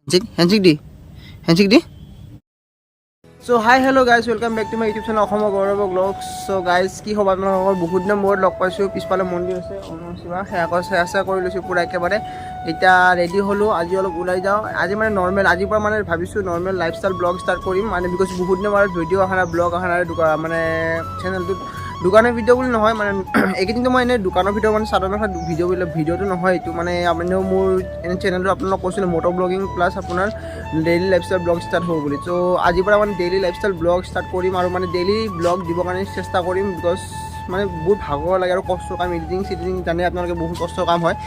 Handshake, handshake the, handshake the. So hi, hello guys, welcome back to my YouTube channel অসমৰ গৌৰৱ blog. চ' guys, কি খবৰ আপোনালোকৰ? বহুত দিনৰ মূৰত লগ পাইছোঁ। পিছফালে মন্দিৰ আছে, ওম শিৱা, সেয়া আকৌ সেৱা চেৱা কৰি লৈছোঁ পূৰা একেবাৰে। এতিয়া ৰেডি হ'লোঁ, আজি অলপ ওলাই যাওঁ। আজি মানে নৰ্মেল, আজিৰ পৰা মানে ভাবিছোঁ নৰ্মেল লাইফষ্টাইল ব্লগ ষ্টাৰ্ট কৰিম। মানে because বহুত দিনৰ মূৰত ভিডিঅ' অহা নাই, ব্লগ অহা নাই দোকান মানে চেনেলটোত। দোকানৰ ভিডিঅ' বুলি নহয়, মানে এইকেইদিনটো মই এনেই দোকানৰ ভিডিঅ' মানে চাদৰ মেখেলা ভিডিঅ' বিলাক ভিডিঅ'টো নহয় এইটো। মানে আপুনিও মোৰ এনে চেনেলটো আপোনালোক কৈছিলোঁ মটৰ ব্লগিং প্লাছ আপোনাৰ ডেইলি লাইফষ্টাইল ব্লগ ষ্টাৰ্ট হ'ব বুলি। চ' আজিৰ পৰা মানে ডেইলি লাইফষ্টাইল ব্লগ ষ্টাৰ্ট কৰিম আৰু মানে ডেইলি ব্লগ দিবৰ কাৰণে চেষ্টা কৰিম, because মানে বহুত ভাগৰ লাগে আৰু কষ্ট কাম, এডিটিং চিডিটিং জানে আপোনালোকে, বহুত কষ্ট কাম হয়।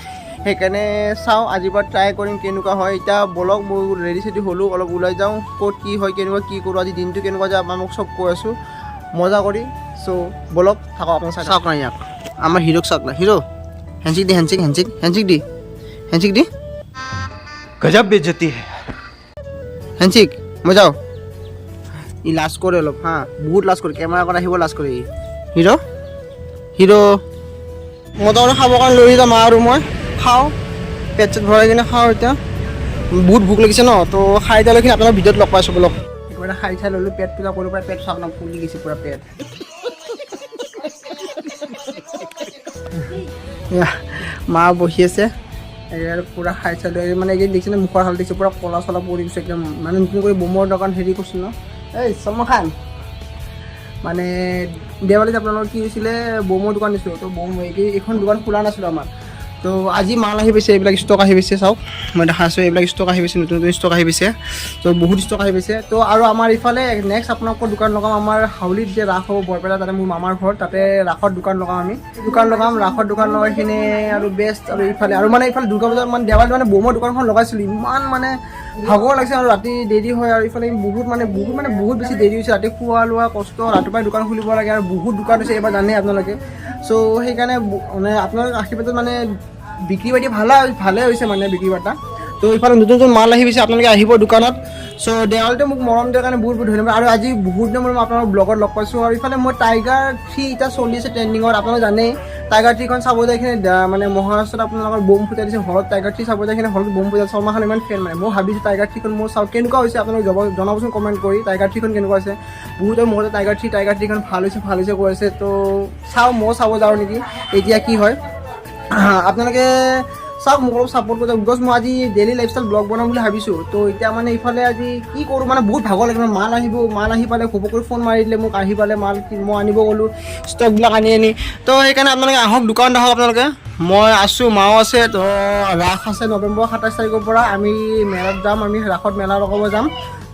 সেইকাৰণে চাওঁ, আজিৰ পৰা ট্ৰাই কৰিম কেনেকুৱা হয়। এতিয়া বলক, মই ৰেডি চেডি হ'লোঁ, অলপ ওলাই যাওঁ। ক'ত কি হয়, কেনেকুৱা কি কৰোঁ, আজি দিনটো কেনেকুৱা যায়, আপোনালোক চব কৈ আছোঁ মজা কৰি। চ' বলক, থাকক আপোনাৰ চাওক না ইয়াক, আমাৰ হিৰ'ক চাওক না। হিৰ', হেণ্ডশ্বেক দি, হেণ্ডশ্বেক, হেণ্ডশ্বেক, হেণ্ডশ্বেক দি, হেণ্ডশ্বেক দি। गजब बेइज्जती है। হেণ্ডশ্বেক। মই যাওঁ। ই লাজ কৰে অলপ, হা, বহুত লাজ কৰে। কেমেৰা আগত আহিব লাজ কৰে ই। হিৰ', হিৰ', মই তো আৰু খাবৰ কাৰণে লৈ যাম আৰু মই খাওঁ, পেট চেট ভৰাই কিনে খাওঁ। এতিয়া বহুত ভোক লাগিছে ন, তো খাই তালৈখিনি আপোনাৰ ভিডিঅ'ত লগ পাইছোঁ। বলক, একেবাৰে খাই চাই ল'লোঁ, পেট পূজা কৰি পূৰা পেট চাওক না, ফুলি গৈছে পূৰা পেট। এয়া, মা বহি আছে। একেবাৰে পূৰা খাই চাই লৈ মানে এইকেইদিন দেখিছে মুখৰ হাল দেখিছে, পূৰা ক'লা চলা পৰি গৈছে একদম। মানে নতুন কৰি বমৰ দোকান হেৰি কৰিছোঁ ন। এই চলমান খান, মানে দেৱালীত আপোনালোকৰ কি হৈছিলে, বমৰ দোকান দিছিলোঁ, তো বম এইখন দোকান খোলা নাছিলোঁ আমাৰ। তো আজি মাল আহি পাইছে, এইবিলাক ষ্টক আহি পাইছে। চাওক, মই দেখা আছোঁ, এইবিলাক ষ্টক আহি পাইছে, নতুন নতুন ষ্টক আহি পাইছে। তো বহুত ষ্টক আহি পাইছে। তো আৰু আমাৰ ইফালে নেক্সট আপোনালোকৰ দোকান লগাম আমাৰ হাউলিত যে ৰাস হ'ব বৰপেটা, তাতে মোৰ মামাৰ ঘৰ, তাতে ৰাসৰ দোকান লগাম। আমি দোকান লগাম, ৰাসৰ দোকান লগাইখিনি আৰু বেষ্ট। আৰু ইফালে আৰু মানে ইফালে দুৰ্গা পূজা মানে দেৱালীত মানে বমৰ দোকানখন লগাইছিলোঁ, ইমান মানে ভাগৰ লাগিছে আৰু ৰাতি দেৰি হয় আৰু ইফালে বহুত মানে বহুত মানে বহুত বেছি দেৰি হৈছে। ৰাতি খোৱা লোৱা কষ্ট, ৰাতিপুৱাই দোকান খুলিব লাগে আৰু বহুত দোকান হৈছে এইবাৰ, জানেই আপোনালোকে। চ' সেইকাৰণে মানে আপোনালোক আশীৰ্বাদত মানে বিক্ৰী বাতি ভালে ভালে হৈছে মানে বিক্ৰী বাৰ্তা। তো ইফালে নতুন নতুন মাল আহি গৈছে, আপোনালোকে আহিব দোকানত। চ' দেৱালীতে মোক মৰম দিয়াৰ কাৰণে বহুত বহুত ধন্যবাদ। আৰু আজি বহুত দিনৰ মূৰত মই আপোনালোকৰ ব্লগত লগ পাইছোঁ। আৰু ইফালে মই টাইগাৰ 3 এতিয়া চলি আছে ট্ৰেণ্ডিঙত, আপোনালোকে জানেই। টাইগাৰ 3খন চাব যায় কিনে মানে মহাৰাষ্ট্ৰত আপোনালোকৰ বম ফুটাই দিছে হলত। টাইগাৰ 3 চাব যায় কিনে হলত বম ফুটাই। ছলমান খান ইমান ফেন, মানে মই ভাবিছোঁ টাইগাৰ 3খন মই চাওঁ কেনেকুৱা হৈছে। আপোনালোক জনাবচোন কমেণ্ট কৰি টাইগাৰ 3খন কেনেকুৱা হৈছে। বহুতে মুখতে টাইগাৰ 3, টাইগাৰ 3খন ভাল হৈছে, ভাল হৈছে কৈ আছে। তো চাওঁ, ময়ো চাব যাওঁ নেকি, এতিয়া কি হয়। আপোনালোকে চাওক, মোক অলপ ছাপোৰ্ট কৰি because মই আজি ডেইলি লাইফষ্টাইল ব্লগ বনাম বুলি ভাবিছোঁ। তো এতিয়া মানে ইফালে আজি কি কৰোঁ, মানে বহুত ভাগৰ লাগে। মানে মাল আহিব, মাল আহি পালে ঘপক কৰি ফোন মাৰি দিলে মোক, আহি পালে মাল, মই আনিব গ'লোঁ ষ্টকবিলাক আনি আনি। তো সেইকাৰণে আপোনালোকে আহক, দোকানত আহক আপোনালোকে। মই আছোঁ, মাও আছে। তো ৰাস আছে নৱেম্বৰ 27 তাৰিখৰ পৰা, আমি মেলাত যাম, আমি ৰাসত মেলা লগাব যাম,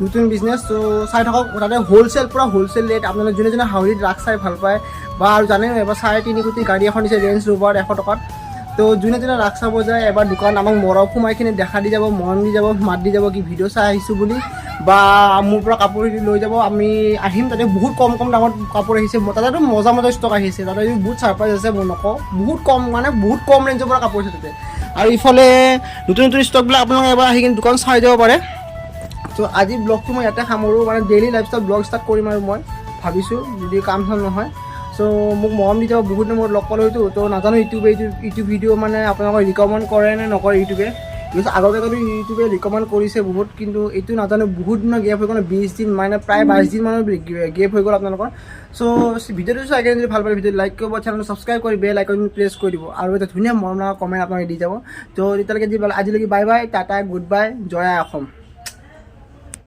নতুন বিজনেছ। ত' চাই থাকক, তাতে হ'লচেল, পূৰা হ'লচেল ৰেট। আপোনালোকে যোনে যোনে হাউলিত ৰাস চাই ভাল পায় বা আৰু জানে, এবাৰ 3.5 কোটি গাড়ী এখন দিছে ৰেঞ্জ ৰোভাৰ 100 টকাত। তো যোনে যোনে ৰাস চাব যায়, এবাৰ দোকান আমাক মৰম সোমাই কিনে দেখা দি যাব, মৰম দি যাব, মাত দি যাব কি ভিডিঅ' চাই আহিছোঁ বুলি বা মোৰ পৰা কাপোৰ লৈ যাব। আমি আহিম, তাতে বহুত কম কম দামত কাপোৰ আহিছে। তাতেতো মজা মজা ষ্টক আহিছে, তাতে বহুত ছাৰপ্ৰাইজ আছে, মই নকওঁ। বহুত কম মানে বহুত কম ৰেঞ্জৰ পৰা কাপোৰ আছে তাতে। আৰু ইফালে নতুন নতুন ষ্টকবিলাক আপোনালোকে এবাৰ আহি কিনে দোকান চাই যাব পাৰে। ত' আজি ব্লগটো মই ইয়াতে সামৰোঁ। মানে ডেইলি লাইফষ্টাইল ব্লগ ষ্টাৰ্ট কৰিম আৰু মই ভাবিছোঁ, যদি কাম চাম নহয়। চ' মোক মৰম দি যাব, বহুত দিনৰ মূৰত লগ পালোঁতো। তো নাজানো ইউটিউবে এইটো ইউটিউব ভিডিঅ' মানে আপোনালোকক ৰিকমেণ্ড কৰে নে নকৰে ইউটিউবে। Because আগতেতো ইউটিউবে ৰিকমেণ্ড কৰিছে বহুত, কিন্তু এইটো নাজানো। বহুত দিনৰ গেপ হৈ গ'ল, 20 দিন মানে প্ৰায় 22 দিন মানৰ গেপ হৈ গ'ল আপোনালোকৰ। চ' ভিডিঅ'টো চাই কিনে যদি ভাল পালে ভিডিঅ'টো লাইক কৰিব, চেনেলটো ছাবস্ক্ৰাইব কৰি বেল আইকন প্ৰেছ কৰি দিব আৰু এটা ধুনীয়া মৰম লগা কমেণ্ট আপোনালোকে দি যাব। তো তেতিয়ালৈকে যি আজিলৈকে bye bye, tata, good bye, Jay I Assam.